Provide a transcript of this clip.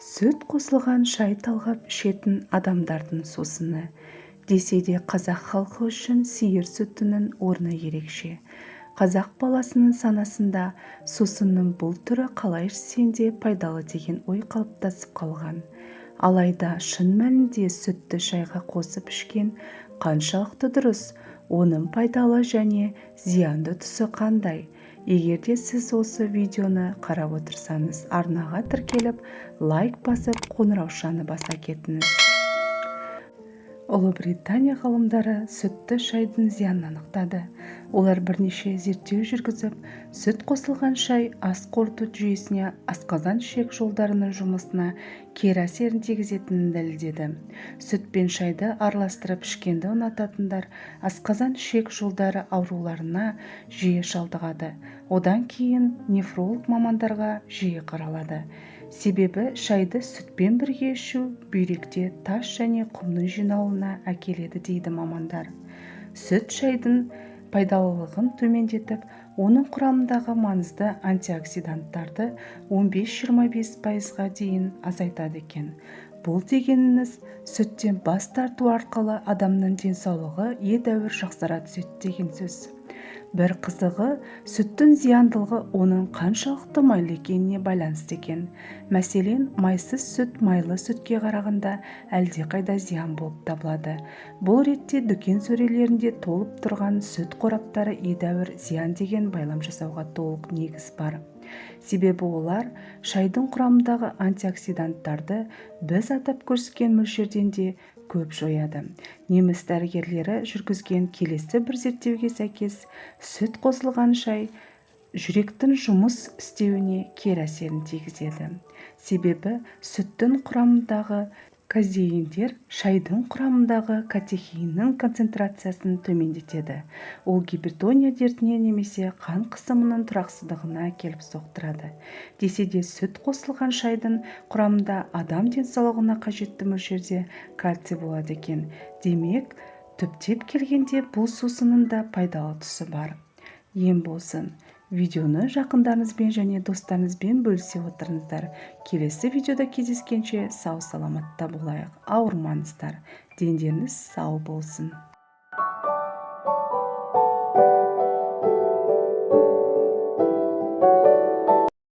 Сүт қосылған шай талғап ішетін адамдардың сусыны. Десе де, қазақ халқы үшін сиыр сүтінің орны ерекше. Қазақ баласының санасында сусынның бұл түрі қалай ішсең де пайдалы деген ой қалыптасып қалған. Алайда шын мәнінде сүтті шайға қосып ішкен қаншалықты дұрыс, оның пайдалы және зиянды тұсы қандай? Егер де сіз осы видеоны қарап отырсаңыз, арнаға тіркеліп, лайк басып, қоңыраушаны баса кетіңіз. Ұлыбритания ғалымдары сүтті шайдың зиянын анықтады. Олар бірнеше зерттеу жүргізіп, сүт қосылған шай ас қорыту жүйесіне, асқазан-ішек жолдарының жұмысына кері әсерін тигізетінін дәлелдеді. Сүт пен шайды араластырып ішкенді ұнататындар асқазан-ішек жолдары ауруларына жиі шалдығады. Одан кейін нефролог мамандарға жиі қаралады. Себебі шайды сүтпен бірге ішу бүйректе тас және құмның жиналуына әкеледі дейді мамандар. Сүт шайдың пайдалылығын төмендетіп, оның құрамындағы маңызды антиоксиданттарды 15-25 пайызға дейін азайтады екен. Бұл дегеніңіз, сүттен бас тарту арқылы адамның денсаулығы едәуір жақсара түседі деген сөз. Бір қызығы, сүттің зияндылығы оның қаншалықты майлы екеніне байланысты екен. Мәселен, майсыз сүт майлы сүтке қарағанда әлдеқайда зиян болып табылады. Бұл ретте дүкен сөрелерінде толып тұрған сүт қораптары едәуір зиян деген байлам жасауға толық негіз бар. Себебі олар шайдың құрамындағы антиоксиданттарды біз атап көрсеткен мөлшерден де көп жояды. Неміс дәрігерлері жүргізген келесі бір зерттеуге сәйкес, сүт қосылған шай жүректің жұмыс істеуіне кері әсерін тигізеді. Себебі сүттің құрамындағы казеиндер шайдың құрамындағы катехиннің концентрациясын төмендетеді. Ол гипертония дертіне немесе қан қысымының тұрақсыздығына әкеліп соқтырады. Десе де, сүт қосылған шайдың құрамында адам денсаулығына қажетті мөлшерде кальций болады екен. Демек, түптеп келгенде, бұл сусынның да пайдалы тұсы бар. Ем болсын! Видеоны жақындарыңызбен және достарыңызбен бөлісе отырыңыздар. Келесі видеода кездескенше сау саламатта болайық. Ауырмаңыздар, дендеріңіз сау болсын!